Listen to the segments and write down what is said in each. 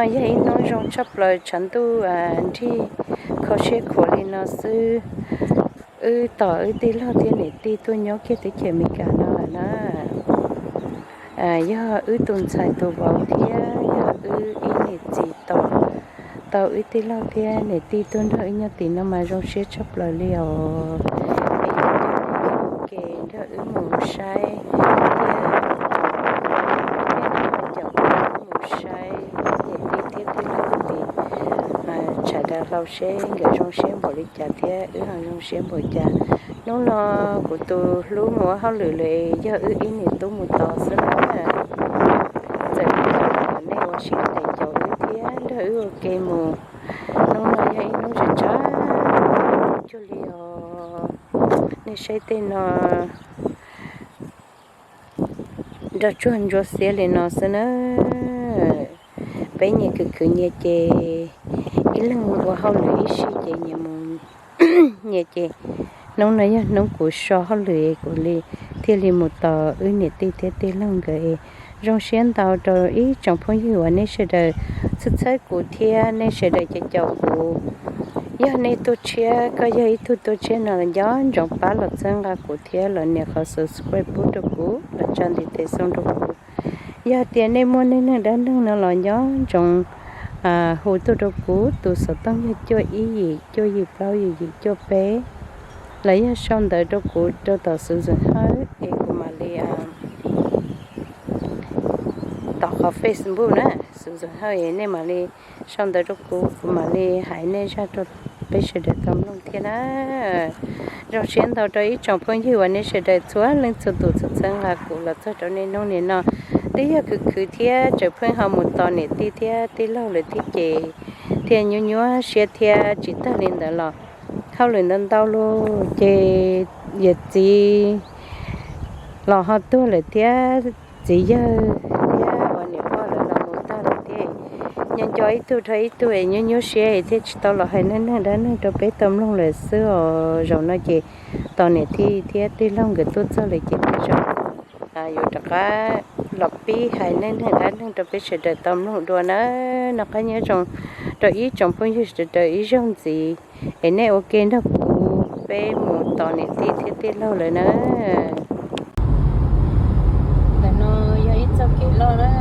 Yog ib hnub zoo tshaj plaws, tshav ntuj nrig kho siab khuav li no xwb. Wb tos wb tij laug thiab niam tij tuaj nyob kiag teb chaws Amelikas no lawm na. Yog wb tus ntxhais tus vauv thiab yog wb ib niam txiv tos tau wb tij laug thiab niam tij tuaj nrog wb nyob tim no mas zoo siab tshaj plaws li os. Es yog ua ke nrog wb mus saib thiab, thiab nrog cov mus saib niam tij thiab tij laug tim Tshav Dav Hlau seb nkawd zoo siab npaum li cas thiab wb ho zoo siab npaum cas. Hnub no kuv tus hlub mus ua hauj lwm lawm, yog wb ib niam tub mus tos xwb na. Txawm li cas los nej ua siab ntev caum wb thiab nrog wb ua ke mus. Hnub no yog ib hnub tsav tsav cuag li os. Nej saib tej no, nroj tsuag ntsuab xiab li no xwb na. Peb nyias khwv khwv nyias ces ib leeg ua hauj lwm ib sij ces nyias mus nyias ces. Hnub no yog hnub kuv so hauj lwm kuv li thiaj li mus tos wb niam tij thiab tij laug nkawd es zoo siab ntau rau ib tsoom phooj ywg uas nej sawv daws txhawb txhawb kuv thiab nej sawv daws caum caum kuv. Yog nej tuaj tshiab, koj yog ib tug tuaj tshiab no los nco ntsoov pab los txhawb nqa kuv thiab los nias qhov subscribe pub rau kuv los tsa ntiv tes xoo rau kuv. Yog tias nej muaj neej neeg dab neeg no los nco ntsoov hu tuaj rau kuv, tus xov tooj yog cuaj ib yim cuaj yim plaub yim yim cuaj peb, los yog sau ntawv rau kuv rau tom Susan Hawj es kuv mam li, tom qhov Facebook na, Susan Hawj es nej mam li sau ntawv rau kuv, kuv mam li hais nej zaj rau peb sawv daws tau mloog thiab na. Zoo siab ntau rau ib tsoom phooj ywg uas nej sawv daws txhua leej txhua tus txhawb txhawb nqa kuv los txog rau niaj hnub nim no. Twb yog khwv khwv thiab tseem pheej ho mus tos niam tij thiab tij laug lawm thiab ces thiaj nyuaj nyuaj siab thiab tsis tag li ntawd los hauj lwm ntau ntau los ces yawm txiv los ho tuag lawm thiab, txiv yawg thiab uas niam pog lawv los mus tag lawm thiab. Nco nco ib tug dhau ib tug es nyuaj nyuaj siab es thiaj tsis tau los hais neej neeg dab neeg rau peb tau mloog lawm xwb os. Zaum no ces tos niam tij thiab tij laug nkawd tuaj txog lawm ces tej zaum yuav rov qab los pib hais neej neeg dab neeg rau peb sawv daws tau mloog dua na. Noj qab nyob zoo rau ib tsoom phooj ywg sawv daws ib zaug ntxiv es nej ua ke nrog kuv peb mus tos niam tij thiab tij laug lawm na. Ntawm no yog ib txoj kev loj na,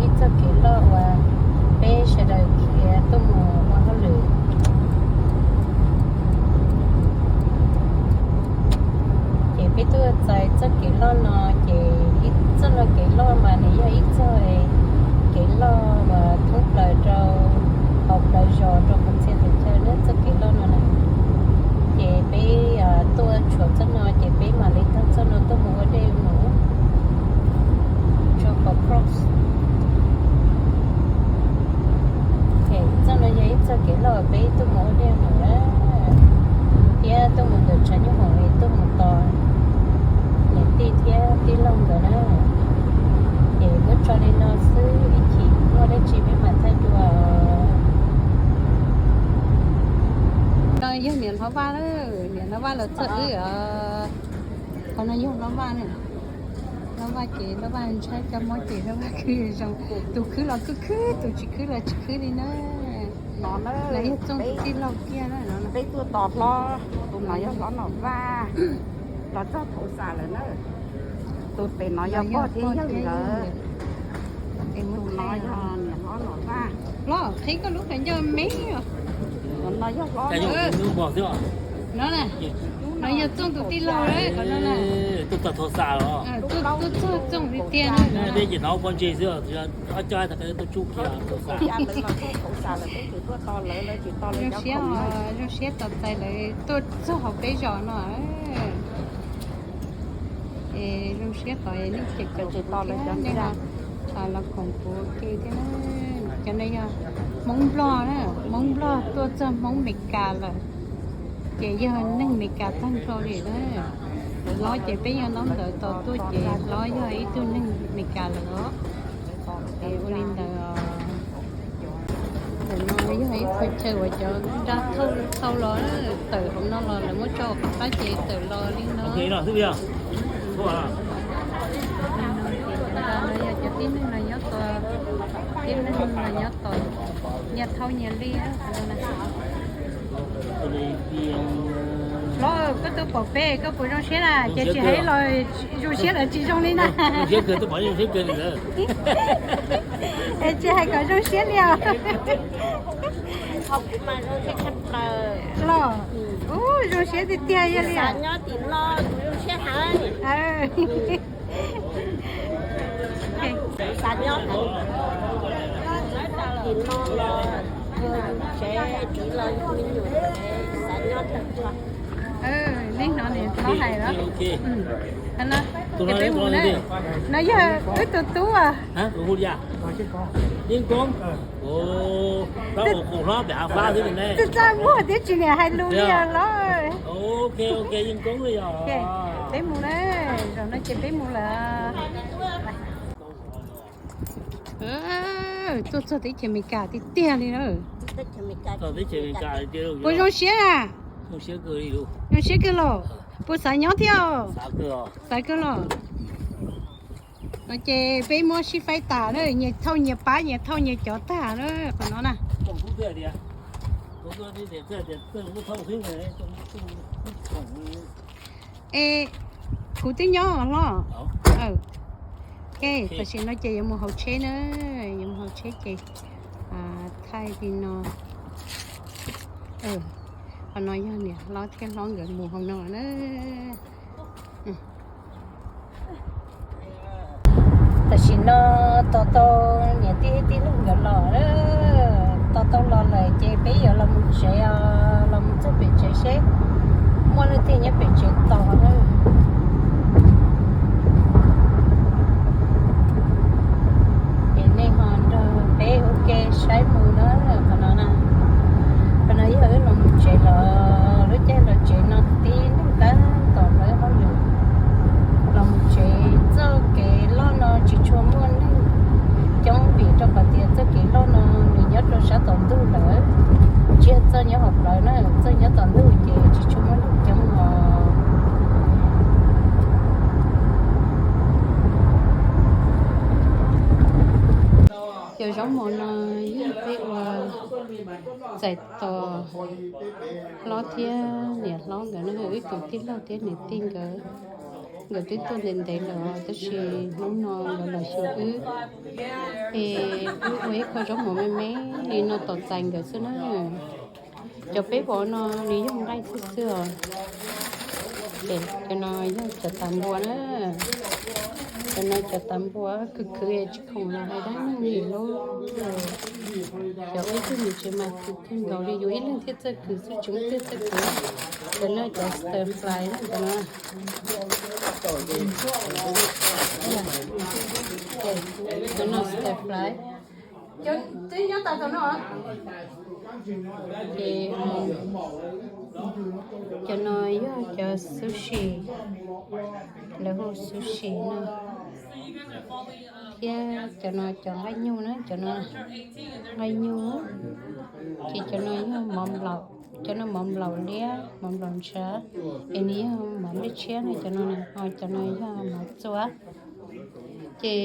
ib txoj kev loj uas peb sawv daws khiav tuaj mus ua hauj lwm. Ces peb tuaj txais txoj kev loj no, ces ib txoj no kev loj mas nws yog ib txoj kev loj uas thoob plaws rau hauv plawv zos rau qhov txhia qhov chaw na, txoj kev loj no na. Ces peb tuaj tshuam txoj no ces peb mam li taug txoj no tuaj mus ua dej mus tso pov cross. Txoj no yog ib txoj kev loj peb tuaj mus ua dej mus na, thiab tuaj mus ntawm tshav nyob hoom es tuaj mus tos niam tij thiab tij laug nkawd na. Ces muab tso li no xwb, ib chim muaj dab tsi peb mam thaij dua. No yog niam hlob Vaj, niam hlob Vaj los txog wb. Qhov no yog hlob Vaj na. Hlob Vaj ces hlob Vaj ntshai cov mob ces hlob Vaj khwv zoo. Tus khwv los kuj khwv, tus tsis khwv los tsis khwv li na. No yog txooj tus tij laug kiag na. Peb tuaj tos hlob, tus no yog hlob Nom Vaj, los txog Thauv Xam lawm na. Tus pem no yog pog thiab yawg nkawd. Tus no yog niam hlob Nom Vaj. Hlob, qhib koj lub qhov ncauj me. No yog hlob, no yog txooj tus tij laug, qhov no na. Tuaj txog txooj li tiag na. Zoo siab, zoo siab tos txais lawv tuaj txog hauv peb zos no. Es zoo siab qhov nej cem cov kuv thiab nej los koom kuv ke thiab. Cov no yog Hmoob Nplog na, Hmoob Nplog tuaj txog Hmoob Meskas lawm, ces yog neeg Meskas tag nrho li na. Hlob ces peb yog ntaub ntawv tos tuaj ces hlob yog ib tug neeg Meskas lawm os. Es ua li ntawd, ntawm no yog ib qho chaw uas cov nra thauj thauj los, tawm hauv no los lawv muab tso qhov qab ces tawm los li no. Yog cov tib neeg no nyob tos, tib neeg no nyob tos. Nyias thau nyias li. Los koj twb pom peb, koj puas zoo siab na? Ces tsis hais los zoo siab lawm tsis zoo li na. Tsis hais kom zoo siab li os. Los, ub, zoo siab tiag tiag li. Li no niam hlob hais los. Peb mus na. No yog wb tus tub. Txaj muag thiab tsis niam hais lus li los. Peb mus na, zaum no ces peb mus lawm. Tuaj txog teb chaws Amelikas tiag tiag li na. Puas zoo siab na? Zoo siab kawg los? Puas xav nyob thiab? Xav kawg los? No ces peb muab sib faib tas na, nyias thauj nyias pab, nyias thauj nyias cov tag na, qhov no na. Es kuv twb nyob hlob. Ok, tam sim no ces yuav mus hauv tsheb na, yuav mus hauv tsheb ces thaij li no. Qhov no yog niam hlob thiab hlob nkawd mus hauv no na. Tam sim no tos tau niam tij tij laug nkawd los, tos tau los lawm ces peb yuav los mus tsev os, los mus txog pem tsev seb muaj leej twg nyob pem tsev tos na. Es nej ho nrog peb ua ke saib mus na, qhov no na. Qhov no yog wb los mus tsev los, lub caij los tsev no tib neeg tab tom lawv hauj lwm los mus tsev. Txoj kev loj no tsis tshua muaj neeg coob vim rau qhov tias txoj kev loj no nws nyob rau sab tom ntug lawm, tsis yog txoj nyob hauv plawv na, txoj nyob tom ntug ces tsis tshua muaj neeg coob os. Cov zaub mov no yog peb ua txais tos hlob thiab niam hlob nkawd no, wb tus tij laug thiab niam tij nkawd, nkawd twb tuaj ntev ntev lawm tab sis hnub no nkawd los xyuas wb, es wb ua ib qho zaub mov me me li no tos txais nkawd xwb na. Cov peb vov no nws yog nqaij xwb xwb os. Cov no yog cov tav npua na. Cov no cov tav npua khwv khwv tsis khoom los hais dab neeg li lub. Cov ib tug mus tsev mas khwv kawg nkaus li, yus ib leeg thiaj txawj khwv xwb, tsis muaj twg txawj khwv. Cov no cov stir fry na, cov no. Cov no stir fry. Cov twb nyob tas tom no. Ces cov no yog cov sushi, lawv hu sushi no. Thiab cov no cov nqaij nyuj na, cov no nqaij nyuj. Ces cov no yog mov nplaum, cov no mov nplaum liab, mov nplaum ntshav, es nws yog mov nplej tshiab na, cov no, ho cov no yog mov txua. Ces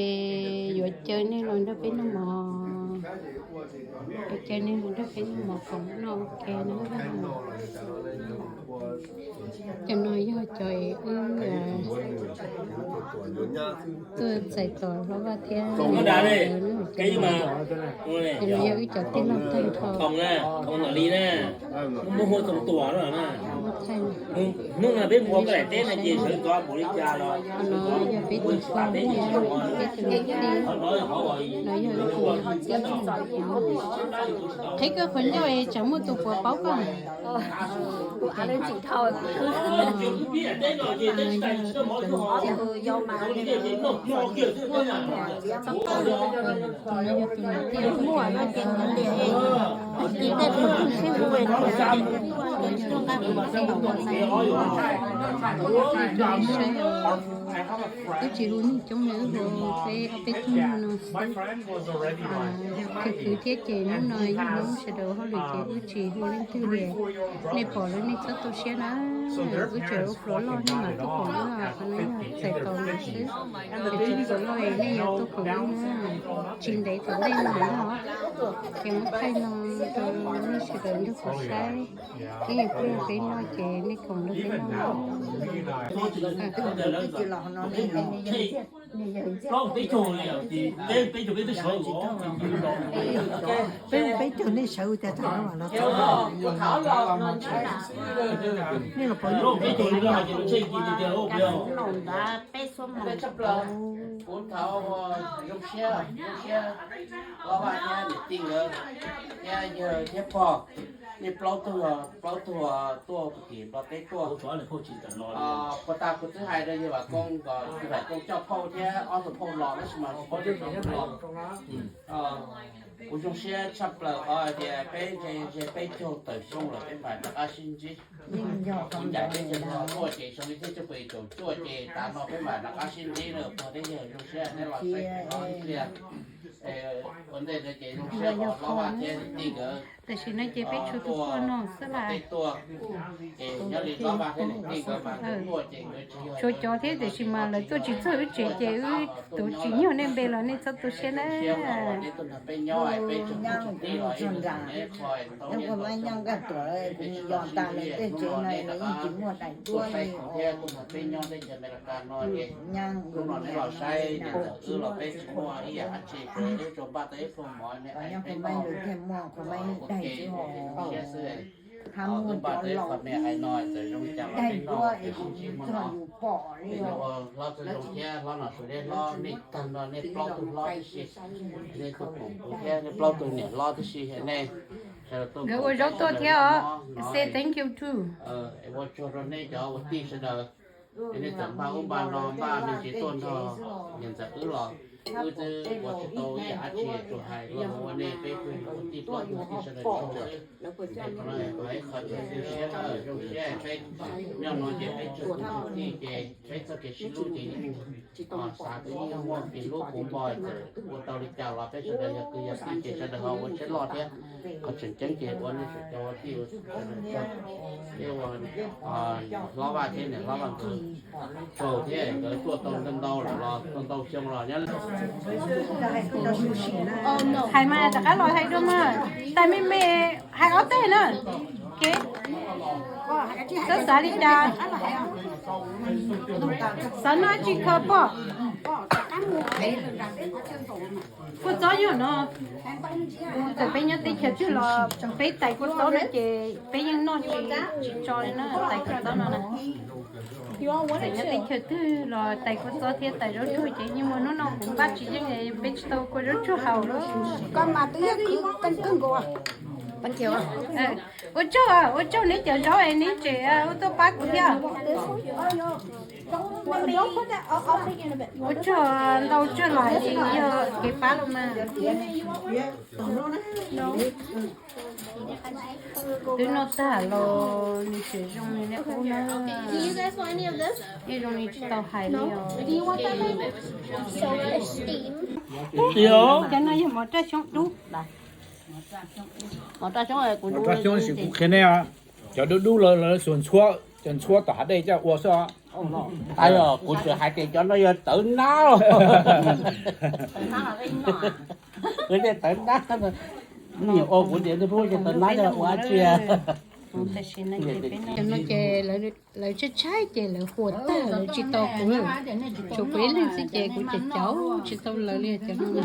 yuav caw nej los nrog peb noj mov, yuav caw nej los nrog peb noj mov khoom noj ua ke na. Cov no yog cov wb tuaj txais tos hlob Vaj thiab. Cov no yog wb cov tij laug tag nrho. Hnub no peb mus ua koj daim teb no ces sawv ntxov npaum li cas los, qhov no yog peb tus tij laug, peb tus niam tij, no yog wb tus niam tij. Qhib koj qhov ncauj es tsam muaj tus puav paub koj. Wb tsis hu neeg coob li, wb hu peb ob peb tug no. Khwv khwv thiab ces hnub no yog hnub sawv daws hauj lwm ces wb tsis hu leej twg li. Nej pom lawm nej txhob tu siab na, wb tseem ua flo loj nej mam tuaj koom wb, qhov no yog txais tos no xwb. Ces tsis flo loj nej yuav tuaj koom wb na, tsis ntev tom ntej no na. Ces muab thaij no rau nej sawv daws nrog kuv saib. Ib nyuag pliag peb noj ces nej koom nrog peb noj. Peb hu peb caug nej sawv tas tag no los txog. Nej los pom peb caug no. Kuv thov zoo siab, zoo siab, Hlob Vaj thiab niam tij nkawd thiab yawg thiab pog, nej plaub tug, plaub tug tuaj tim Nplog teb tuaj. Puas tas kuv twb hais rau yawg Vam Kooj kom yawg Vam Kooj coj phauj thiab ob tug phauj los tab sis mas tsis paub los. Kuv zoo siab tshaj plaws qhov hais tias peb ze peb caug tawm xyoo lawm peb mam rov qab sib ntsib. Kuv ncaim peb caug tuaj ces xyoo ib txhiab cuaj puas yim caum cuaj ces tav no peb mam rov qab sib ntsib na. Pog thiab yawg zoo siab nej los saib kuv hlob ib pliag. Ua ntej ntawd ces zoo siab Hlob Vaj thiab niam tij nkawd. Tam sim no ces peb tshuav tus tuaj no xwb las. Ces nyob li Hlob Vaj thiab niam tij nkawd mas nkawd tuaj ces nkawd tsis yog tshuav cov thiab, tiam sis mas lawv tuaj tsis txog wb tsev ces wb tus tsis nyog nej npe los nej txhob tu siab na. Nej tuaj nrog peb nyob peb tseem muaj tseem tij los ib tug neb qho nyob nkaj tuam kuv mus yos tas lawm tej tsev no yeej tsis muaj daim duab li. Hnub no neb los saib nyob ntawm wb los peb tsis muaj ib yam dab tsi, wb tsuas npaj tau ib pluag mov ne, qhov nyob qhov maib lawv thiaj muaj qhov maib daig xwb hos. Hab muaj cov laus ib daig duab es kuv txog yus pom li os. Hlob Txawj Zoo thiab Hlob Nom Suav thiab Hlob, nej tag nrho nej plaub tug hlob tib si, nej tuaj koom kuv thiab nej plaub tug niam hlob tib si, nej sawv daws tuaj koom ua zaub tuaj thiab os. Say thank you too. Ua tsaug rau nej cov ua tij sawv daws. Es nej txawm npaj ub npaj no npaj me ntsis tuaj nrog niam ntxawm wb los, wb twb ua tsis tau ib yam dab tsi, tsuas hais los ua nej peb ua tij plaub ua tij sawv daws tsaug lawm. Qhov no ib qho zoo siab, zoo siab peb nyob no ces peb tseem tij ces peb txoj kev sib hlub ces yeej xav tias yeej muaj kev hlub puv npo, txawm ua tau li cas los peb sawv daws yog kwv yog tij ces sawv daws ho ua siab loj thiab. Qhov tseem ceeb ces ua nej sawv daws cov ua tij ua tsaug, thiab ua Hlob Vaj thiab niam Hlob Vaj nkawd tsaug thiab nkawd tuaj tau ntau ntau lawm los tau ntau xyoo los nyob. Hais mas rov qab los hais dua mas, tais me me hais ob teg na. Xav xav li cas? Xav noj tsis khaws pom. Kua txob yog no, txawm peb nyob teb chaws twg los peb tais kua txob no ces peb yeej noj tsis tsis tso li na, tais kua txob no na. Txawm nyob teb chaws twg los tais kua txob thiab tais zaub tsuag ces yeej muaj, hnub no kuv npaj tsis yeej peb tsis tau kua zaub tsuag haus lawm. Ua tsaug, ua tsaug neb cov zaub es neb tseem ua tuaj pab kuv thiab. Ua tsaug ntau tsuag los hais tias yog kev pab los mas. Twb noj tag los nws tseem zoo li nej qub na. Nej zoo li tsis tau hais li os. Cov no yog mov raj xyoob dub. Mov raj xyoob kuv qhia nej, cov dub dub lawv xuas ntxhuab, cov ntxhuab tom hav dej coj ua xwb os. Kuv tseem hais tias cov no yog tawv nab. Tawv nab, nyiam ua kuv tias nej pub cov tawv nab coj ua dab tsi. Cov no ces lawv tshaib tshaib ces lawv huas tag lawv tsis tau kuv, tshuav kuv ib leeg xwb ces kuv cem cauv tsis tau lawv li cov no.